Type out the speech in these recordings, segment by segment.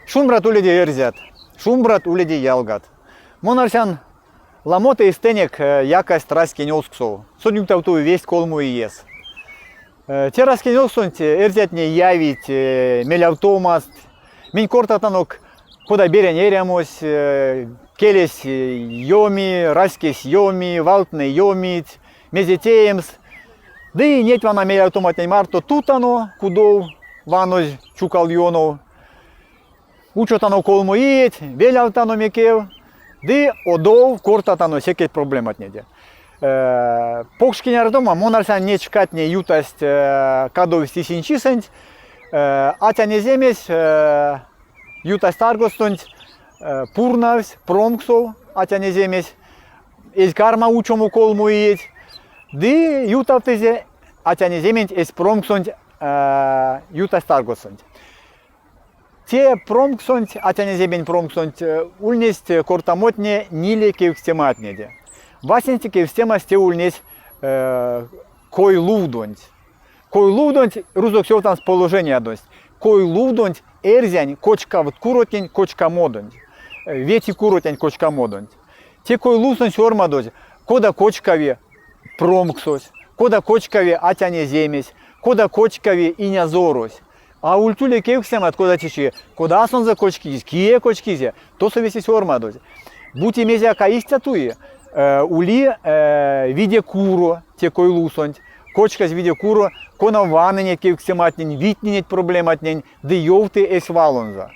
Шумбрат уледе эрзят, шумбрат уледе ялгат. Мон арсян, ламот эйстэнек якасть раськень озксов. Сон ютавтови весть колмо иес. Те раськень озксонть эрзятне явить мелявтомаст. Минь кортатанок, кода берянь эрямось, келесь ёми, раськесь ёми, валтнэ ёмить, мезе теемс. Ды неть вана мелявтоматнень марто тутано кудов, ванозь Чукал ёнов. Учотано колмо иеть, велявтано мекев, ды одов кортатано секеть проблематнеде. Покш кенярдома, мон арсян, неть шкатне ютасть, кадовсть исень чисэнть. Атянь-эземесь ютась таргостонть, пурнавсь промксов атянь-эземесь, эзь карма учомо колмо иеть, ды ютавтызе атянь-эзементь эсь промксонть ютась таргосонть. Те промксонть, атянь-эземень промксонть, ульнесть кортамотне ниле кевкстематнеде. Васенце кевкстемась те ульнесь койлувдонть. Койлувдонть рузокс ёвтамс положениядонть. Койлувдонть эрзянь кочкавт куротнень кочкамодонть. Вети куротнень кочкамодонть. Те койлувсонть сёрмадозь, кода кочкави промксось, кода кочкави атянь-эземесь, кода кочкави инязорось. А ультуле кевкстемат, кода течи, кода сонзэ кочкизь, кие кочкизе, тосо весе сёрмадозь. Бути мезеяк а истя туи, ули виде куро те койлусонть, кочказь виде куро, кона ваны неть кевкстематнень, витни неть проблематнень ды ёвты эсь валонзо.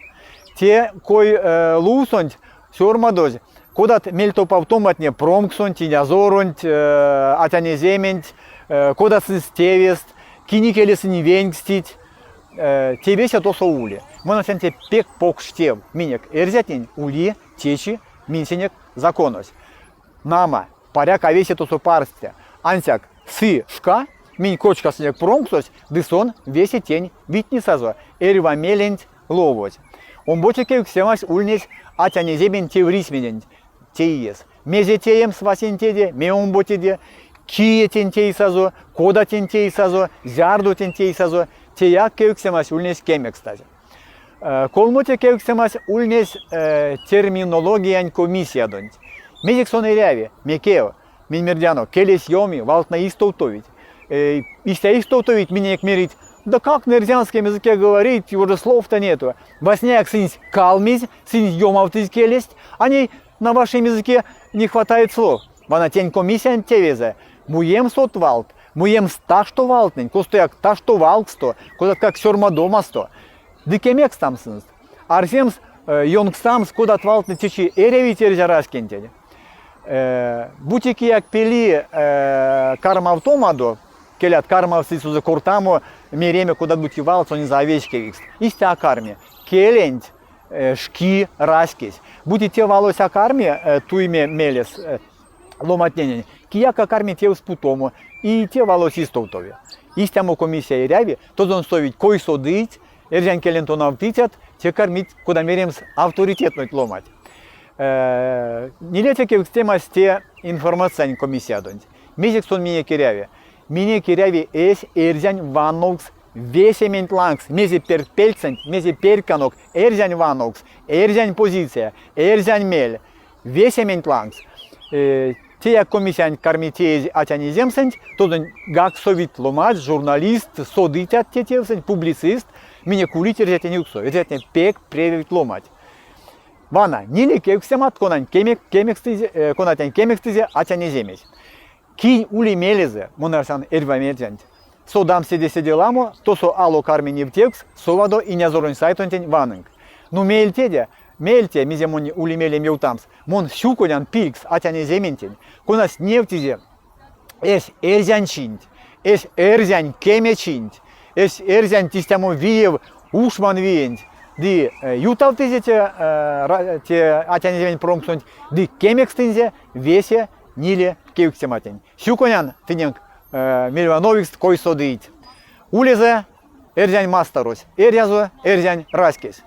Те кой лувсонть сёрмадозь, кодат мельтопавтоматне промксонть, инязоронть, атянь-эзементь, кодат сынст тевест, кинь икеле сынь венькстить, тевесь а тосо ули. Мон арсян, те пек покш тев. Минек эрзятнень ули течи минсенек законось. Нама, паряк а весе тосо парсте. Ансяк сы шка, минь кочкасынек промксось, ды сон весе тень витнесазо, эрьва меленть ловозь. Омбоце кевкстемась ульнесь атянь-эземень теврисьмеденть теиес. Мезе теемс васень теде, ме омботеде, кие тень тейсазо, кода тень тейсазо, зярдо тень тейсазо, теяк кевкстемась ульнесь кемекстазь. Колмоте кевкстемась ульнесь терминологиянь комиссиядонть. Мезекс сон эряви? Мекев, минь мердяно, келесь ёми, валтнэ истовтовить. Истя истовтовить, минек мерить, да как на эрзянском языке говорить, уже слов-то нету. Васняяк сынсь калмизь, сынсь ёмавтызь келест, а ней на вашем языке не хватает слов. Вана тень комиссиянть тевезэ муемс од валт, муемс ташто валтнэнь, костояк ташто валксто, кодаткак сёрмадомасто, ды кемекстамс сынст. Арсемс, ёнкстамс, кодат валтнэ течи эрявить эрзя раськентень. Бути кияк пели кармавтомадо, келят кармавтсы сонзэ кортамо, мереме кодат-бути валт сонензэ а вечкевикст. Истя а карми. Келенть шки раськесь. Бути те валось а карми туйме мелес ломантненень, кияк а карми тевс путомо, и те валось истовтови. Истямо комиссия эряви, тозонь совить койсодыйть, эрзянь келень тонавтыцят, те кармить, кода меремс, авторитетнойть ломанть. Нилеце кевкстемась те информациянь комиссиядонть. Мезекс сон минек эряви? Минек эряви эсь эрзянь ванновкс весементь лангс, мезе пертьпельксэнть, мезе перьканок, эрзянь ванновкс, эрзянь позиция, эрзянь мель, весементь лангс. Теяк комиссиянть карми теезь атянь-эземсэнть, тозоньгак совить ломанть, журналистт, содыцят те тевсэнть, публицист, минек улить эрзятнень ютксо. Эрзятне пек превейть ломанть. Вана, ниле кевкстемат, конань кемекстызе, конатнень кемекстызе атянь-эземесь. Кинь ули мелезэ, мон арсян эрьва мельсэнть, содамс седе-седе ламо, тосо ало карми невтевкс, совадо Инязоронь сайтонтень ванынк. Ну меельтеде, меельте, мезе монь ули мелем ёвтамс, мон сюконян пильгс атянь-эзементень, конась невтизе эсь эрзянь чинть, эсь эрзянь кемечинть, эсь эрзянь истямо виев ушман виенть ды ютавтызе те, те атянь-эземень промксонть ды кемекстынзе весе ниле кевкстематнень. Сюконян тыненк мельвановикст койсодыйть. Улезэ эрзянь масторось, эрязо эрзянь раськесь.